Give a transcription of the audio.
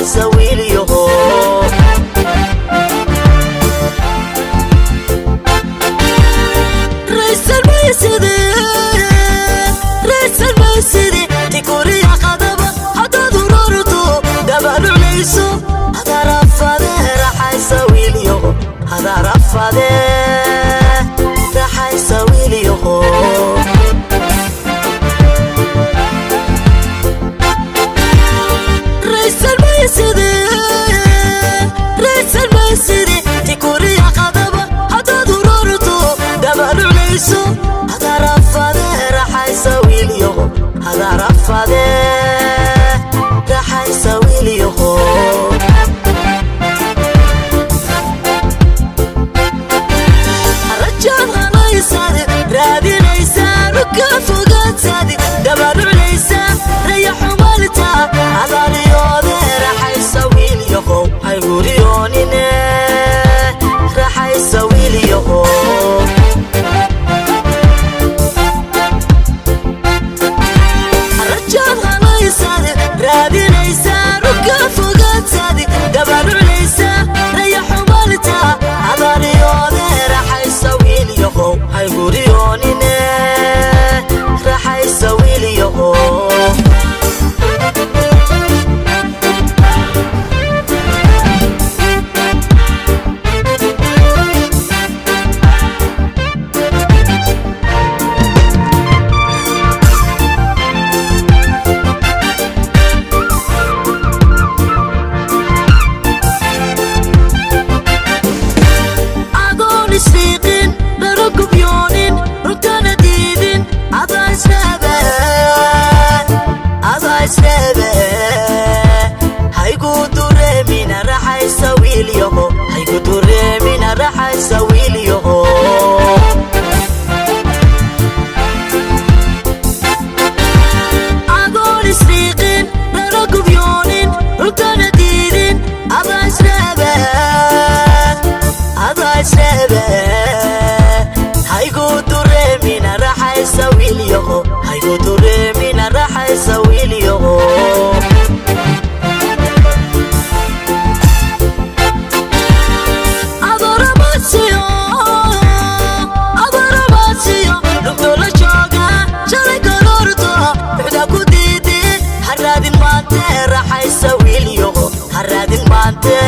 Raxaysa wiilyaho. Tikuriya qadaba hadaad urorto dabaluclayso hadarafade raxaysa wiilyaho, hadarafade raxaysa wiilyaho. Tikuriya qadaba hadaad urorto dabaluclayso hadarafade raxaysa wiilyaho, hadarafade raxaysa wiilyaho. Rajaad hanaysaad raadinaysaa ka fogaadsaad dabaluclaysaa raya xumalta adaryoode raxaysa wiilyahow, hayguriyoonine raxaysa wiilyaho. Rajaad hanaysaad raadinaysaa ka fogaadsaad dabaluclaysaa raya xumalta adaryoode raxaysa wiilyahow, hayguriyoonine raxaysa wiilyaho. Adoon isfiiqin lana gubyoonin runtana diidin adaa isreebe, adaa isreebe, haygu dureemina raxaysa wiilyaho, haygu dureemina raxaysa wiilyaho. Adoon isfiiqin lana gubyoonin runtana diidin adaa isreebe, adaa isreebe, haygu dureemina raxaysa wiilyaho, haygu dureemina raxaysa wiilyaho. Adoramasiyo dhugto la jooga shalay kororto ruxda ku diidi haraadin maante raxaysa wiilyaho, haraadin maante.